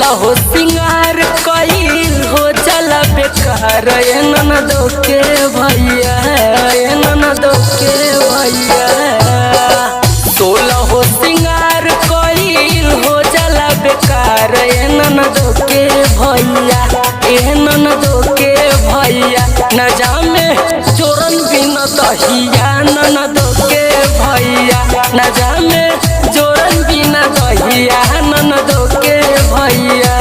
सोलह सिंगार कईल हो चला बेकार ए ननदो के भैया, ए ननदो के भैया। सोलह सिंगार कईल हो चला बेकार ए ननदो के भैया, ए ननदो के भैया। न जामे जोरन बिना दहिया ननदो के भैया, न जामे जोरन बिना दहिया ननदो के भैया।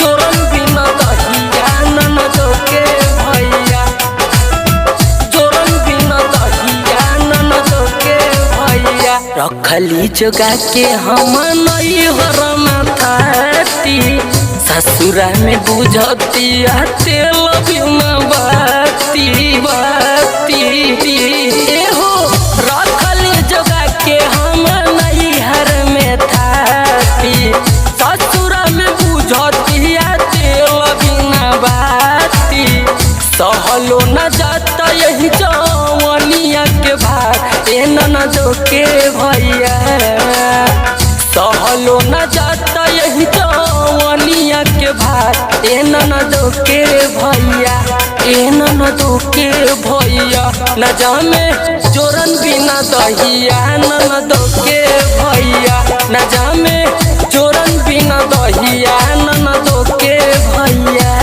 जोरन बिना दहिया ननदो के भैया, जोरन बिना दहिया ननदो के भैया। रखली जोगा के हम नैहर माथाती, ससुरा में बुझती तेल बिना बाती बाती। एहो रखली जोगा के हम नैहर में थाती, ससुरा में बुझती तेल बिना बाती। सहलो न जाता यही जवनिया के भार ए ननदो के भैया। सहलो न जाता यही जवनिया के भार ए ननदो के भैया, ए ननदो के भैया। न जामे जोरन बिना दहिया ननदो के भैया, न जामे जोरन बिना दहिया ननदो के भैया।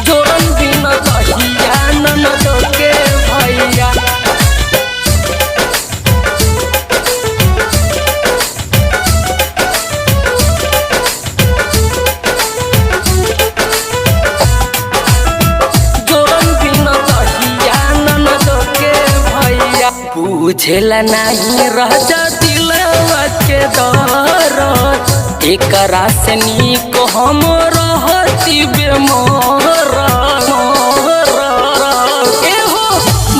जोरन बिना दहिया ननदो के भैया, जोरन बिना दहिया ननदो के भैया। बुझेला नहीं राजा दिलवा के दरद, एकरा से नीक हम रहती बेमर। एहो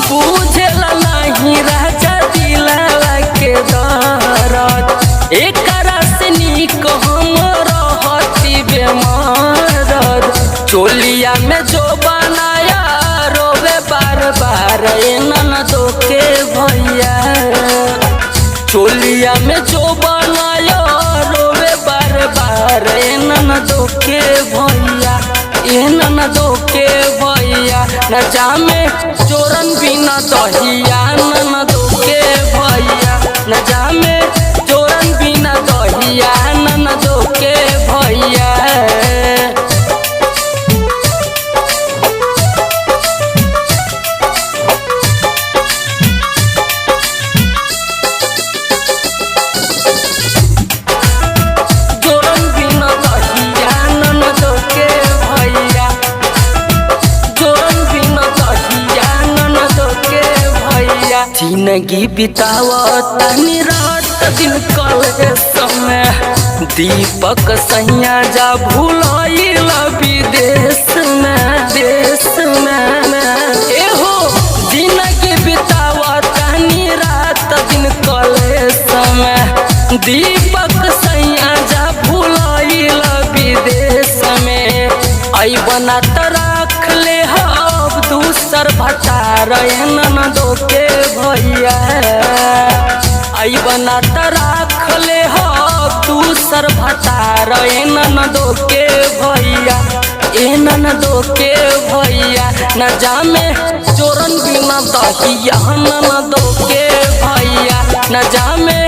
बुझेला नहीं राजा दिलवा के दरद, एकरा से नीक हम रहती बेमरद। चोलिया में जो बनाया रोवे बार बार ए ननदो के भैया। चोलिया में जो बनाया रोवे बार बार ए ननदो के भैया, ए ननदो के भैया। न जामे जोरन बिना दहिया ननदो के भैया, न जामे जोरन बिना दहिया ननदो के भैया। जोरन बिना दहिया ननदो के भैया, जोरन बिना दहिया ननदो के भैया। जिंदगी बितावतानी रात दिन कलेस में, दीपक सैया जा भूलैला विदेश में, देश में। एहो जिंदगी बितावतानी रात दिन कलेस में, दीपक सैया जा भूलैला विदेश में। ऐ बना त राख ले हब दूसर भतार ए ननदो के भैया। ऐ बना त राख ले हब दूसर भतार ए ननदो के भैया, ए ननदो के भैया। न जामे जोरन बिना दहिया ननदो के भैया, न जामे